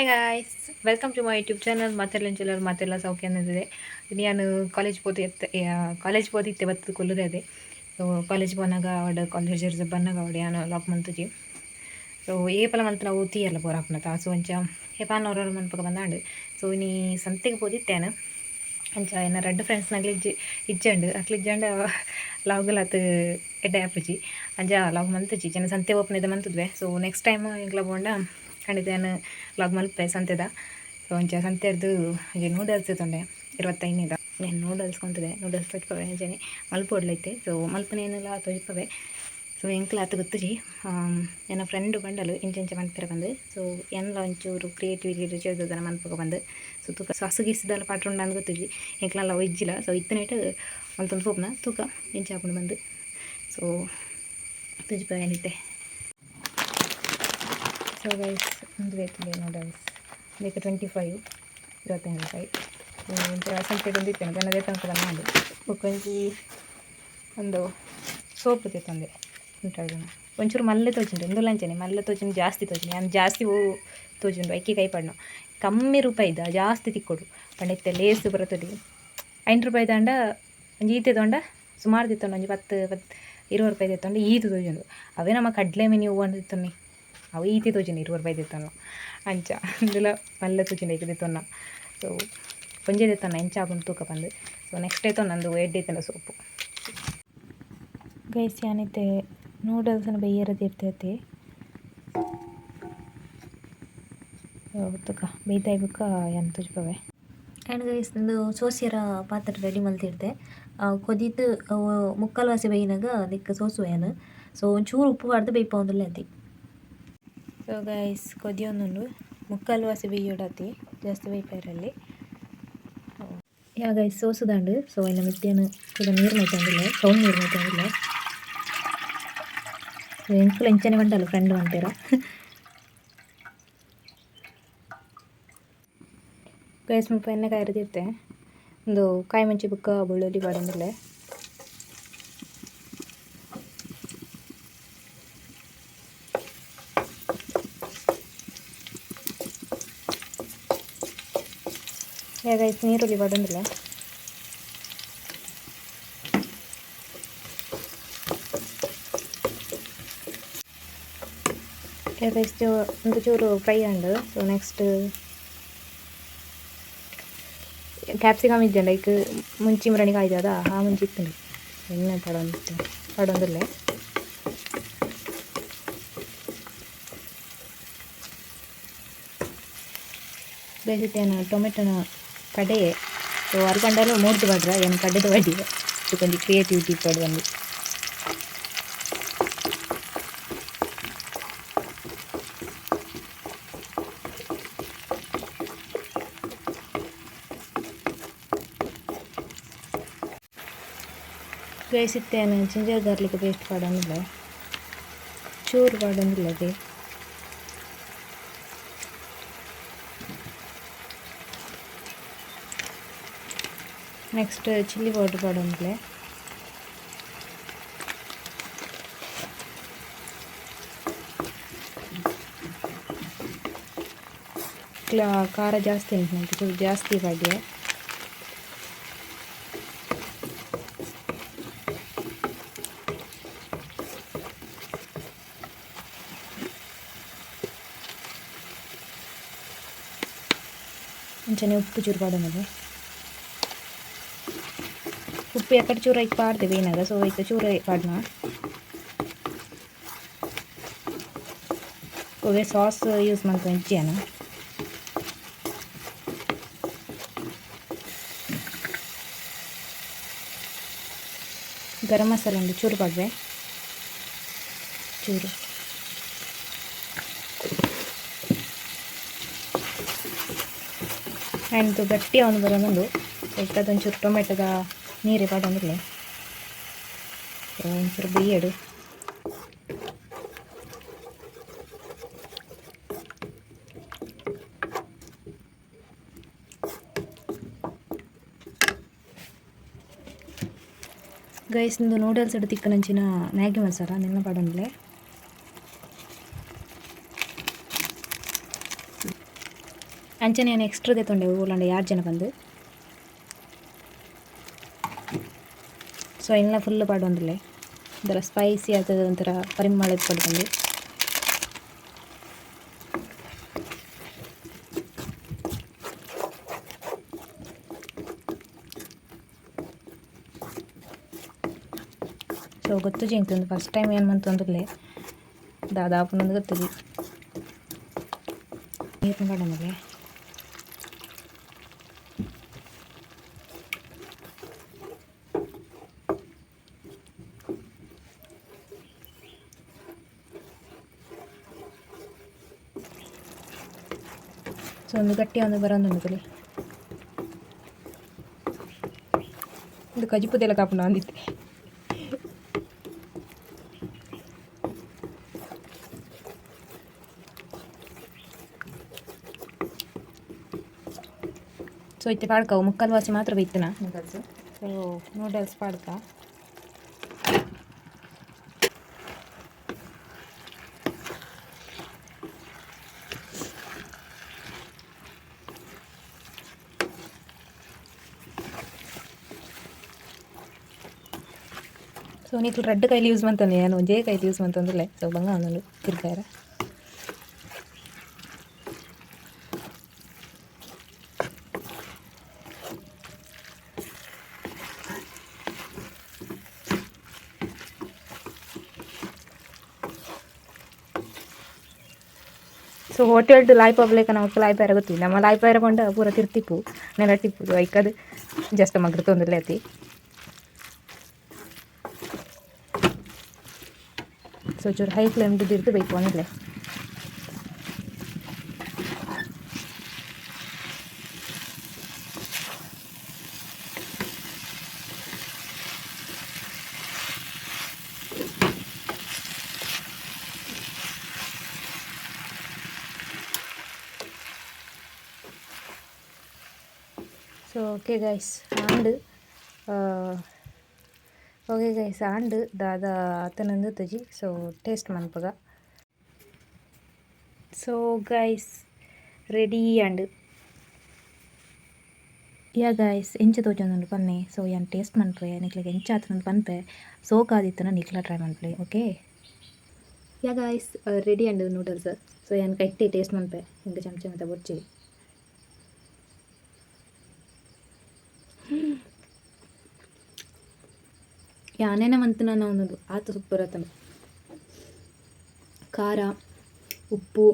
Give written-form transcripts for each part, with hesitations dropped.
Hi guys, welcome to my YouTube channel. ಮಾತೆಲ್ಲ ಮಾತೆಲ್ಲ ಸೌಖ್ಯ ಅನ್ನೋದಿದೆ. ನಾನು ಕಾಲೇಜ್ ಪೋತು ಎತ್ತ, ಕಾಲೇಜ್ ಪೋದಿತ್ತೆ ಬತ್ತು ಕೊಲ್ಲುದೆ ಅದೇ. ಸೊ ಕಾಲೇಜ್ ಪೋನಾಗ ಅವಡ, ಕಾಲೇಜ್ ಬನ್ನಾಗ ಅವಡ ಯಾನು ಲಾಕ್ ಮಲ್ತುಜಿ. ಸೊ ಏಪಲ ಮಲ್ತ್ ನಾವು ತೀಯಲ್ಲ ಬೋರ್ ಹಾಪುನ ತಾಸು ಅಂಚ ಏಪಾನ್ ಅವ್ರವ್ರ ಮನ್ಪಗ ಬಂದಾಂಡು. ಸೊ ಇನಿ ಸಂತೆಗೆ ಪೋದಿತ್ತೇನು ಅಂಚ ಎನ್ನ ರಡ್ಡ್ ಫ್ರೆಂಡ್ಸ್ನಗ್ಲು ಇಜ್ಜಿ ಇಜ್ಜಂಡು ಅಕ್ಲು ಇಜ್ಜಂಡ ಲಾಗುಲಾತ್ ಎಡ್ಡೆ ಆಪುಜಿ. ಅಂಚ ಲಾಗ್ ಮಲ್ತುಜಿ ಜನ ಸಂತೆ ಓಪನ್ ಇದೆ ಮಂತುದ್ವೆ. ಸೊ ನೆಕ್ಸ್ಟ್ ಟೈಮ್ ಎಂಕ್ಲ ಪೋಂಡ ಖಂಡಿತ ಯಾನ್ ಲಾಗ್ ಮಲ್ಪೆ ಸಂತೆದ. ಸೊ ಅಂಚ ಸಂತೆರ್ದು ಒಂಜಿ ನೂಡಲ್ಸ್ ತೊಂಡೆ 25ದ. నేను ನೂಡಲ್ಸ್ ಕೊಂತದೆ, ನೂಡಲ್ಸ್ ತೋಜಿಪವೆ ಅಂಚನೆ ಮಲ್ಪೊಡ್ಲೈತೆ. ಸೊ ಮಲ್ಪನೇನೆಲ್ಲ ತೋಜಿಪವೆ. ಸೊ ಎಂಕ್ಲ ಆತ್ ಗೊತ್ತುಜಿ. ಎನ್ನ ಫ್ರೆಂಡ್ ಬಂಡಲು ಇಂಚ ಇಂಚ ಮನ್ಪೆರೆ ಬಂದು. ಸೊ ಎನ್ಲ ಒಂಚೂರು ಕ್ರಿಯೇಟಿವಿಟಿ ರುಚಿ ಮನ್ಪಗ ಬಂದು. ಸೊ ತೂಕ ಸಾಸು ಗೀಸುದಲ್ಲ ಪಾಟ್ರ ಉಂಡಂದು ಗೊತ್ತುಜಿ, ಎಂಕ್ಲಲ್ಲ ಇಜ್ಜಿಲ್ಲ. ಸೊ ಇತ್ತನೇಟ್ ಮಲ್ತೊಂದು ಪೋಪುನ ತೂಕ ಎಂಚ ಆಪುಂಡು ಬಂದು. ಸೊ ತೋಜಿಪವೆ ಏನಿತ್ತೆ. ಸೊ ಗೈಸ್, ಒಂದು ವೇತಿದೆ ನೂಡಲ್ಸ್ ಬೇಕು 25, 25 ರೂಪಾಯಿ. ಸಂತೆ ಬಂದಿತ್ತೇನೆ ಗನ್ನದೇ ತನಕ ಬಂದು. ಬೊಕ್ಕ ಒಂಜಿ ಒಂದು ಸೋಪ್ ತಂದೆ ಉಂಟಾಗ ಒಂಚೂರು ಮಲ್ಲೆ ತೋಜುಂಡು. ಉಂದುಲ ಅಂಚನೆ ಮಲ್ಲೆ ತೋಜುಂಡು, ಜಾಸ್ತಿ ತೋಜುಂಡು. ಯಾನ್ ಜಾಸ್ತಿ ಓ ತೋಜುಂಡು ಐಕೆ ಕೈ ಪಾಡ್ನ. ಕಮ್ಮಿ ರೂಪಾಯಿದ ಜಾಸ್ತಿ ತಿಕ್ಕೊಡು ಪಂಡ ಇತ್ತೆ ಲೇಸ್ ಬರತೊಲಿ. 5 ರೂಪಾಯಿ ದಾಂಡ ಒಂಜಿ ಈತೆ ತೊಂಡ ಸುಮಾರು ತಿತ್ತೊಂಡು. ಒಂಜಿ 10 10 20 ರೂಪಾಯಿ ತಿತ್ತೊಂಡು ಈತು ತೋಜುಂಡು. ಅವೇ ನಮ್ಮ ಕಡಲೆ ಮಿನಿ ಹೂವು ಅಂತ ತಿತ್ತೊನ್ನಿ, ಅವು ಈತೆ ತೋಜುಂಡು 20 ರೂಪಾಯಿ ತಿತ್ತೊಂಡು. ಅಂಚ ಇಂದುಲ ಮಲ್ಲೆ ತೋಜುಂಡು ಐಕ್ ತಿತ್ತೊನ್ನ. ಸೊ ಒಂಜೆ ತಿತ್ತೊನ್ನ, ಎಂಚ ಆಪುಂಡು ತೂಕ ಪಂದ್. ಸೊ ನೆಕ್ಸ್ಟ್ ಐತೊಂದು ನಂದು ಎಡ್ಡೆ ಇತ್ತಂಡ ಸೋಪು. ಗೈಸ್, ಯಾನಿತ್ತೆ ನೂಡಲ್ಸ್ನ ಬೇಯರ ತೀರ್ತೈತಿ. ತೂಕ ಬೇಯ್ತಾಯಿ ಬುಕ್ಕ ಯಾನ್ ತೋಜಿಪವೆ. ಆ್ಯಂಡ್ ಗೈಸ್, ಇಂದು ಸೋಸ್ಯರ ಪಾತ್ರೆ ರೆಡಿ ಮಲ್ತಿರ್ತೆ. ಕೊದಿತ್ ಮುಕ್ಕಾಲು ವಾಸಿ ಬೇಯಿನಾಗ ಅದಕ್ಕೆ ಸೋಸುವೆ ಯಾನ್. ಸೊ ಒಂಚೂರು ಉಪ್ಪು ಪಾಡ್ದು ಬೇಯ್ಪಾವೊಂದುಲ್ಲೆ ಅತಿ. ಸೊ ಗೈಸ್, ಕೊದಿಯೊಂದುಂಡು. ಮುಕ್ಕಾಲು ವಾಸಿ ಬೇಯೋಡತಿ, ಜಾಸ್ತಿ ಬೇಯ್ಪೈರಲ್ಲಿ. ಯಾ ಗೈಸ್, ಸೋಸುದಾಂಡು. ಸೊ ಐನ ಮಿತ್ತೇನು ಕೂಡ ನೀರು ಮೈತೊಂದಿಲ್ಲ, ಸೌಂಡ್ ನೀರು ಮೈತೊಂದಿಲ್ಲ. ಸೊ ಎಂಕುಲು ಎಂಚನೆ ಬಂಡಲ್ಲ ಫ್ರೆಂಡ್ ಬಂತೀರ. ಗೈಸ್, ಮುಲ್ಪ ಎಣ್ಣೆ ಕಾಯಿರ್ದಿತ್ತೆ. ಒಂದು ಕಾಯಿ ಮುಂಚಿ ಬುಕ್ಕ ಬೆಳ್ಳುಳ್ಳಿ ಪಾಡೊಂದುಲ್ಲೆ. ಯಾ ಗೈಸ್, ನೀರುಳ್ಳಿ ಪಾಡೊಂದುಲ್ಲೆ. ಯಾ ಗೈಸ್, ಒಂದು ಚೂರು ಫ್ರೈ ಆಂಡ್. ಸೊ ನೆಕ್ಸ್ಟ್ ಕ್ಯಾಪ್ಸಿಕಮ್ ಇಜ್ಜಂಡ ಐಕ್ ಮುಂಚಿ ಮುರಣಿ ಕಾಯ್ದದ ಆ ಮುಂಚಿ ಇತ್ತುಂಡು ಎಣ್ಣೆ ಪಾಡೊಂದು ಪಾಡೊಂದುಲ್ಲೆ. ಬೇಸಿತ್ತೇನು ಟೊಮೆಟೊನ ಕಡೆಯೇ. ಸೊ ಅರ್ಪಂಡಲು ಮೂರ್ದು ಪಾಡ್ರ ಏನು ಕಡೆದು ಪಾಡಿದೆ. ಸೊ ಕೊಂಚ ಕ್ರಿಯೇಟಿವಿಟಿ ಪಾಡು ಬಂದು. ಬೇಯಿಸಿತ್ತೇನು ಜಿಂಜರ್ ಗಾರ್ಲಿಕ್ ಪೇಸ್ಟ್ ಪಾಡೊಂದುಲ್ಲೆ, ಚೂರು ಪಾಡೊಂದುಲ್ಲೆ ಅದೇ. ನೆಕ್ಸ್ಟ್ ಚಿಲ್ಲಿ ಪೌಡ್ರ್ ಪಾಡೊಂದುಲ್ಲೆ. ಖಾರ ಜಾಸ್ತಿ ಉಂಟು, ಚೂರು ಜಾಸ್ತಿ ಪಾಡ್ಯೆ. ಅಂಚನೆ ಉಪ್ಪು ಚೂರು ಪಾಡೊಂದುಲ್ಲೆ. ಉಪ್ಪು ಎಕ್ಕಡೆ ಚೂರು ಐಕ್ ಪಾಡ್ದೆ ಬೇಯ್ನಾಗ. ಸೊ ಐಕ್ ಚೂರು ಪಾಡ್ನ. ಒವ್ವೆ ಸಾಸ್ ಯೂಸ್ ಮಲ್ಪುನ ಇಜ್ಜಿ. ಗರಂ ಮಸಾಲ ಉಂಡು, ಚೂರು ಪಾಡ್ವೆ ಚೂರು. ಆ್ಯಂಡ್ ಗಟ್ಟಿ ಅವನು ಬರೋದೊಂದು ಒಂಚೂರು ಟೊಮೆಟೊದ ನೀರು ಪಾಡೊಂದುಲ್ಲೆ. ಒಂಚೂರು ಬೇಯಡು. ಗೈಸ್, ಇಂದು ನೂಡಲ್ಸ್ ತಿಕ್ಕನಂಚಿನ ಮ್ಯಾಗಿ ಮಸಾಲ ನಿನ್ನ ಪಾಡೊಂದುಲ್ಲೆ. ಅಂಚನೆ ನಾನು ಎಕ್ಸ್ಟ್ರಾ ದೆತ್ತೊಂಡೆ ಓಲಾಂಡ ಯಾರು ಜನ ಬಂದು. ಸೊ ಎಲ್ಲ ಫುಲ್ ಪಾಡೊಂದುಲ್ಲೆ ಒಂಥರ ಸ್ಪೈಸಿ ಆತದ ಒಂಥರ ಪರಿಮಳ ಪಡ್ಕೊಂಡು. ಸೊ ಗೊತ್ತುಜಿ ಎಂಕ್ ಫಸ್ಟ್ ಟೈಮ್ ಏನು ಮಂತೊಂದುಲ್ಲೆ ದಾದಾಪುನಂದು ಗೊತ್ತುಜಿ ನೀರು ಪಾಡೊಂದುಲ್ಲೆ. ಸೊ ಒಂದು ಗಟ್ಟಿ ಒಂದು ಬರೋಂದುಂಡು ತೂಲೆ. ಇದು ಕಜಿಪುದೆಲ್ಲ ಕಾಪುನ ಅಂದಿತ್ತೆ. ಸೊ ಇತ್ತೆ ಪಾಡ್ಕವು ಮುಕ್ಕಾಲು ವಾಸಿ ಮಾತ್ರ ಬೈತನ ನೂಡಲ್ಸ್. ಸೊ ನೂಡಲ್ಸ್ ಪಾಡ್ಕ. ಸೊ ನಿಕ್ಲು ರಡ್ಡ್ ಕೈಲಿ ಯೂಸ್ ಮಂತೊಂದೆ ಯಾನ್ ಒಂಜೇ ಕೈಲಿ ಯೂಸ್ ಮಂತೊಂದುಲ್ಲೆ. ಸೊ ಬಂಗ ಆವೊಂದುಂಡು ತಿರ್ಗಾಯೆರೆ. ಸೊ ಹೋಟೆಲ್ಡ್ ಲಾಯ್ಪಬ್ಲೇಕ ನಮಕ್ ಲಾಯ್ಪಾಯೆರೆ ಗೊತ್ತಿಲ್ಲ ನಮ್ಮ ಲಾಯ್ಪಾಯೆರೆ ಪಂಡ ಪೂರ ತಿರ್ತಿಪ್ಪು ನೆಲಟಿಪ್ಪು ಐಕದ್ ಜಸ್ಟ್ ಮಗ್ರತೊಂದುಲ್ಲೆ ಅತಿ. ಸೊ ಚೂರು ಹೈ ಫ್ಲೇಮ್ ದೀಡ್ದು ಬೇಯ್ಪೊಂದುಲ್ಲೆ. ಸೊ ಓಕೆ ಗೈಸ್ ಆಂಡ್ ಓಕೆ ಗೈಸ್ ಆಂಡ್ ದಾದ ಆತನಂದು ತೂಜಿ. ಸೊ ಟೇಸ್ಟ್ ಮನ್ಪುಗ. ಸೊ ಗೈಸ್ ರೆಡಿ ಆಂಡ್. ಯಾ ಗೈಸ್ ಎಂಚ ತೋಜೊಂದುಂಡು ಪನ್ನೆ. ಸೊ ಯಾನ್ ಟೇಸ್ಟ್ ಮನ್ಪುವೆ ನಿಕ್ಲೆಗ್ ಎಂಚ ಆತುಂಡು ಪನ್ಪೆ. ಸೋಕಾದಿತ್ತುಂಡ ನಿಕ್ಲ ಟ್ರೈ ಮನ್ಪುಲೆ ಓಕೆ. ಯಾ ಗೈಸ್ ರೆಡಿ ಆಂಡ್ ನೂಡಲ್ಸ್. ಸೊ ಯಾನ್ ಕೈಟೆ ಟೇಸ್ಟ್ ಮನ್ಪೆ ಎಂಕ್ ಚಮಚ ಮಾತ ಬೊರ್ಚಿ. ಯಾನೇನ ಮಂತುನ ಉಂದು ಆತ್ ಸೂಪರ್ ಆತುಂಡು. ಖಾರ ಉಪ್ಪು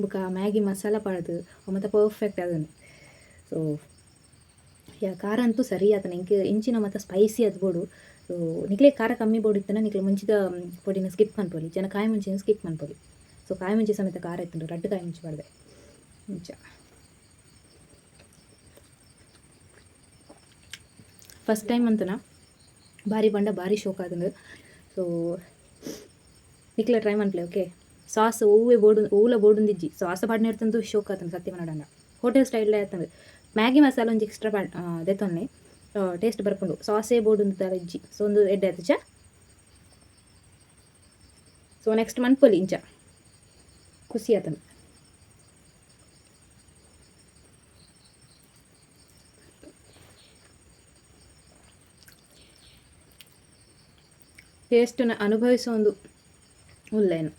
ಬೊಕ ಮ್ಯಾಗಿ ಮಸಾಲ ಪಾಡ್ದ್ ಅವು ಮಾತ ಪರ್ಫೆಕ್ಟ್ ಆದುಂಡು. ಸೊ ಯಾ ಖಾರ ಅಂತೂ ಸರಿ ಆತುಂಡು ಎಂಕ್ ಇಂಚಿನ ಮಾತ ಸ್ಪೈಸಿ ಆದ್ ಬೋಡು. ಸೊ ನಿಕ್ಲೆಗ್ ಖಾರ ಕಮ್ಮಿ ಬೋಡಿತ್ತುಂಡ ನಿಕ್ಲ್ ಮುಂಚಿದ ಪೊಡಿನ್ ಸ್ಕಿಪ್ ಮನ್ಪೊಲಿ ಇಜ್ಜಾಂಡ ಕಾಯಿ ಮುಂಚಿನ್ ಸ್ಕಿಪ್ ಮನ್ಪೊಲಿ. ಸೊ ಕಾಯಿ ಮುಂಚಿ ಸಮೇತ ಖಾರ ಇತ್ತುಂಡು ರಡ್ಡ್ ಕಾಯಿ ಮುಂಚಿ ಪಾಡ್ದೆ ಇಂಚ. ಫಸ್ಟ್ ಟೈಮ್ ಮಂತುನ ಬಾರಿ ಪಂಡ ಬಾರಿ ಶೋಕ್ ಆತುಂಡು. ಸೊ ನಿಕ್ಲ ಟ್ರೈ ಮನ್ಪುಲೆ ಓಕೆ. ಸಾಸ್ ಒವ್ವೆ ಬೋಡು ಒವ್ಲ ಬೋಡುಂದಿಜ್ಜಿ ಸಾಸ್ ಪಾಡ್ನೆರ್ತಂದು ಶೋಕ್ ಆತುಂಡು ಸತ್ಯ ಪನೊಡಾಂಡ ಹೋಟೆಲ್ ಸ್ಟೈಲ್ ಆತುಂಡು. ಮ್ಯಾಗಿ ಮಸಾಲ ಒಂಜಿ ಎಕ್ಸ್ಟ್ರಾ ಪಾಡ್ ದೆತ್ತೊನ್ನೆ ಟೇಸ್ಟ್ ಬರ್ಪುಂಡು ಸಾಸೇ ಬೋಡುಂದು ದಾಲ ಇಜ್ಜಿ. ಸೊ ಉಂದು ಎಡ್ಡೆ ಆತುಜ. ಸೊ ನೆಕ್ಸ್ಟ್ ಮನ್ಪೊಲಿ ಇಂಚ ಖುಷಿ ಆತುಂಡು. ಟೇಸ್ಟನ್ನು ಅನುಭವಿಸೋಂದು ಉಲ್ಲೇನು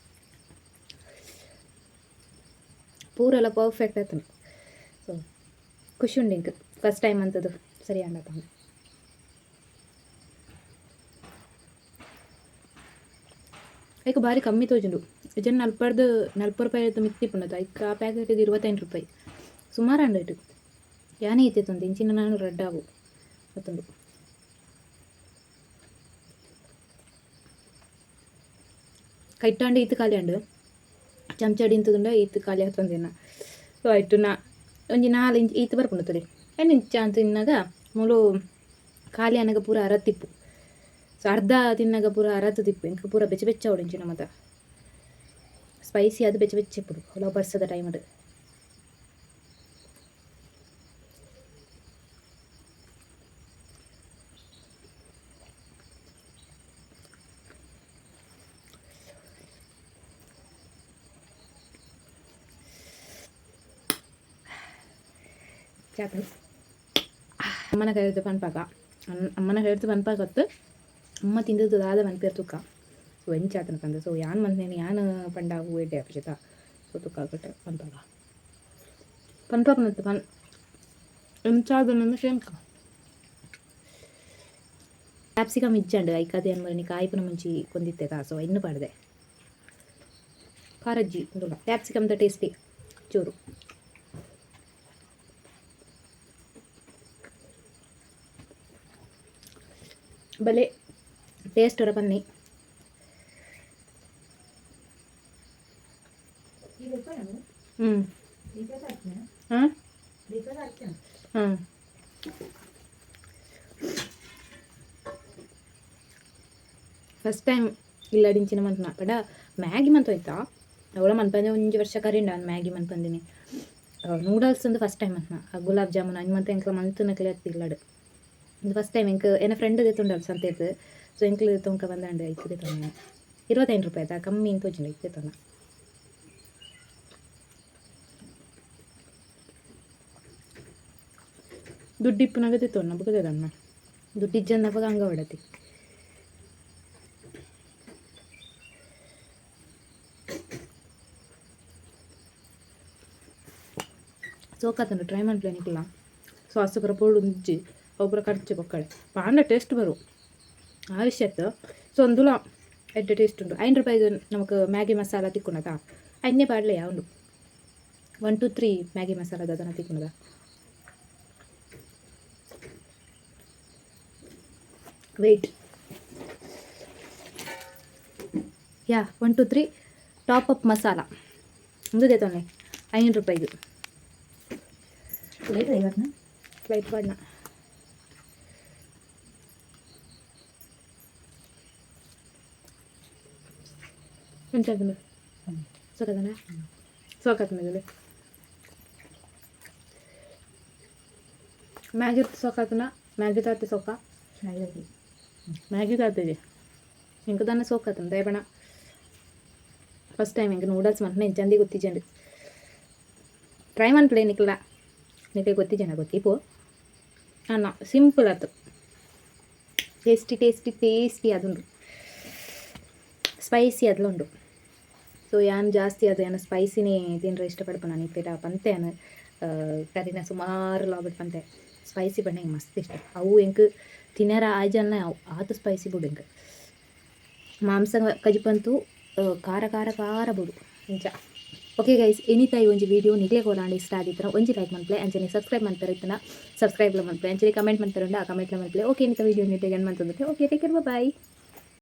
ಪೂರೆಲ್ಲ ಪರ್ಫೆಕ್ಟ್ ಆತುಂಡು. ಸೊ ಖುಷಿ ಉಂಡು ಎಂಕ್ ಫಸ್ಟ್ ಟೈಮ್ ಅಂತದು ಸರಿ ಆಂಡ ಐಕ್ ಬಾರಿ ಕಮ್ಮಿ ತೋಜುಂಡು ಇಜ್ಜಂಡ ನಲ್ಪರ್ದು ನಲ್ಪ ರೂಪಾಯಿ ಮಿತ್ತ್ ಇಪ್ಪುಂಡು ಐಕ್ ಆ ಪ್ಯಾಕೆಟ್ 25 ರೂಪಾಯಿ ಸುಮಾರು ಆಂಡ್ ಐಟ್. ಯಾನೇ ಇತ್ತಿತ್ತುಂಡು ಇಂಚಿನ ನಾನು ರಡ್ಡ್ ಆವು ಗೊತ್ತುಂಡು. ಕೈಟಾಂಡ ಈತ್ ಖಾಲಿ ಆಂಡ್ ಚಮಚಡ್ ಇಂತುಂಡ ಈತ್ ಖಾಲಿ ಆತೊಂದಿನ. ಸೊ ಐಟ್ ನಾ ಒಂಜಿ ನಾಲ್ ಇಂಚ್ ಈತ್ ಬರ್ಪುಂಡು ತೂಲೆ ಐನ್ ಇಂಚ ತಿನ್ನಗ ಮೂಲು ಖಾಲಿ ಆನಗ ಪೂರ ಅರತಿಪ್ಪು. ಸೊ ಅರ್ಧ ತಿನ್ನಗ ಪೂರ ಅರತ್ ತಿಪ್ಪು ಎಂಕ್ ಪೂರ ಬೆಚ್ಚ ಬೆಚ್ಚ ಆವೊಡು ಇಂಚಿನ ಮಾತ ಸ್ಪೈಸಿ ಆದ್ ಬೆಚ್ಚ ಬೆಚ್ಚ ಇಪ್ಪುಡು ಒಲ ಬರ್ಸದ ಟೈಮ್ಡ್. ಚಾತು ಅಮ್ಮನ ಕೈಯೆಡ್ದು ಪನ್ಪಾಗ, ಅಮ್ಮನ ಕೈಯೆಡ್ದು ಪನ್ಪಾಗತ್ತು ಅಮ್ಮ ತಿಂದದ್ದು ದಾದ ಮನ್ಪೇರ್ ತುಕ್ಕ. ಸೊ ಎಂಚಾತನ ಪಂದ. ಸೊ ಯಾನ್ ಮಂತೇನು ಯಾನ್ ಪಂಡ ಅವು ಎಡ್ಡೆ ಆಪುಜತ. ಸೊ ತುಕ್ಕ ಕಟ್ಟೆ ಪನ್ಪಾಗ ಪನ್ಪಾಪನತ್ತು ಪನ್ ಎಂಚಾದನಂದು ಶೇಂಕ ಕ್ಯಾಪ್ಸಿಕಮ್ ಇಜ್ಜಂಡು ಐಕಾದೆ ಅನ್ಮನಿ ಕಾಯಿಪುನ ಮುಂಚಿ ಕೊಂದಿತ್ತೆದ. ಸೊ ಇನ್ನು ಪಾಡ್ದೆ ಖಾರಜ್ಜಿ ಉಂದುಲ ಕ್ಯಾಪ್ಸಿಕಮ್ದ ಟೇಸ್ಟಿ ಚೂರು. ಬಲೆ ಟೇಸ್ಟ್ ಹೊರ ಬನ್ನಿ. ಹ್ಞೂ ಹಾಂ ಹಾಂ ಫಸ್ಟ್ ಟೈಮ್ ಇಲ್ಲಡಿಂಚಿನ ಮಂತ್ನ ಪಂಡ ಮ್ಯಾಗಿ ಮಂತ್ ಹೋಯ್ತಾ ಅವಳ ಮನ್ಪಂದೆ ಒಂಜಿ ವರ್ಷ ಕರಿಂಡ ಮ್ಯಾಗಿ ಮನ್ಪಂದಿನಿ. ನೂಡಲ್ಸ್ ಒಂದು ಫಸ್ಟ್ ಟೈಮ್ ಮಂತ್ನ. ಆ ಗುಲಾಬ್ ಜಾಮೂನ್ ಅಂಜ್ ಮಂತ್ ಎಂಕ್ಲ ಮಂತುನಕ್ಲೆ ಅತ್ತ್ ಇಲ್ಲಡ್. ಒಂದು ಫಸ್ಟ್ ಟೈಮ್ ಎಂಕ್ ಎನ್ನ ಫ್ರೆಂಡ್ ದೆತ್ತುಂಡಲ್ ಸಂತೇರ್ದು. ಸೊ ಎಂಕ್ಲು ತೊಂಕ ಬಂದಾಂಡ್ ಐಕ್ ದೆತ್ತೊಂಡೆ. 25 ರೂಪಾಯಿ ಆಯ್ತಾ, ಕಮ್ಮಿ ಇಂತ ತೋಜಿಂಡು ಐಕ್ ದೆತ್ತೊಂಡ. ದುಡ್ಡು ಇಪ್ಪುನಾಗ ದೆತ್ತೊಂಡ ಬೊಕ ದೆತ್ತೊಂಡ ದುಡ್ಡು ಇಜ್ಜಂದಪಗ ಅಂಗ ಹೊಡತಿ. ಸೋಕಾತುಂಡು ಟ್ರೈ ಮನ್ಪುಲೆ ನಿಕುಲ. ಸಾಸ್ ಪೂರ ಪೋಡು ಒಂಜಿ ಅವು ಪೂರ ಖರ್ಚು ಬೊಕ್ಕಡೆ ಪಾಂಡ ಟೇಸ್ಟ್ ಬರು ಆ ವಿಷಯತ್ತು. ಸೊ ಒಂದುಲ ಎಡ್ಡೆ ಟೇಸ್ಟ್ ಉಂಡು. 5 ರೂಪಾಯಿಗೆ ನಮಕ್ ಮ್ಯಾಗಿ ಮಸಾಲ ತಿಕ್ಕುನದ ಐನೇ ಪಾಡ್ಲೆಯಾ ಉಂಡು. 1 2 3 Maggi masala ದಾದನ ತಿಕ್ಕುನದ. Wait, yeah 1 2 3 top up masala ಉಂದು ದೆತೊನ್ಲೆ 5 ರೂಪಾಯಿಗೆ. ಫ್ಲೈಟ್ ಪಾಡ್ನ ಎಂಚಾತುಂಡು ಸೋಕತನ ಸೋಕತನ ಮ್ಯಾಗಿ ಸೋಕಾತನ ಮ್ಯಾಗಿ ತಾತೆ ಸೋಕ ಮ್ಯಾಗಿ ತಾತೆಜಿ ಎಂಕ್ ದಾನ್ನ ಸೋಕಾತನ ದಯಪಣ. ಫಸ್ಟ್ ಟೈಮ್ ಎಂಕ್ ನೂಡಲ್ಸ್ ಮನ್ಪುನ ಎಂಚಂದಿ ಗೊತ್ತಿಜ್ಜಂಡ್. ಟ್ರೈ ಮನ್ಪುಲೆ ನಿಕ್ಲ, ನಿಕ್ಲೆ ಗೊತ್ತಿಜ್ಜಂಡ ಗೊತ್ತಿಪ್ಪು ಅನ್ನ ಸಿಂಪಲ್ ಆತು ಟೇಸ್ಟಿ ಟೇಸ್ಟಿ ಟೇಸ್ಟಿ ಅದುಂಡು ಸ್ಪೈಸಿ ಅದಲ ಉಂಡು. ಸೊ ಯಾನ್ ಜಾಸ್ತಿ ಅದು ಯಾನ್ ಸ್ಪೈಸಿನೇ ತಿನ್ರೆ ಇಷ್ಟಪಡ್ಪುನ. ನಿಕ್ಲೆಡ ಪಂತೆ ಯಾನ್ ಕರಿನ ಸುಮಾರು ಲಾಗಡ್ ಪಂತೆ ಸ್ಪೈಸಿ ಪಂಡ ಎಂಕ್ ಮಸ್ತ್ ಇಷ್ಟ. ಅವು ಎಂಕ್ ತಿನರ ಆಯ್ಜನ್ನ ಆತು ಸ್ಪೈಸಿ ಬೋಡು ಎಂಕ್. ಮಾಂಸ ಕಜಿಪಂತೂ ಖಾರ ಖಾರ ಖಾರ ಬೋಡು ಇಂಚ. ಓಕೆ ಗೈಸ್, ಎನಿತ ಈ ಒಂಜಿ ವೀಡಿಯೋ ನಿಕ್ಲೆ ಕೊರಾಂಡ ಇಷ್ಟ ಆದಿತ್ತನ ಒಂಜಿ ಲೈಕ್ ಮನ್ಪುಲೆ, ಅಂಚನೆ ಸಬ್ಸ್ಕ್ರೈಬ್ ಮನ್ಪೆರೆ ಇತ್ತನ ಸಬ್ಸ್ಕ್ರೈಬ್ ಮನ್ಪುಲೆ, ಅಂಚನೆ ಕಮೆಂಟ್ ಮನ್ಪೆರೆ ಉಂಡು ಆ ಕಮೆಂಟ್ಲ ಮನ್ಪುಲೆ. ಓಕೆ, ಎನಿತ ವೀಡಿಯೋ ನೆಟ್ಟೆ ಎಂಡ್ ಮಂತೊಂದುಲ್ಲೆ. Okay, take care, bye.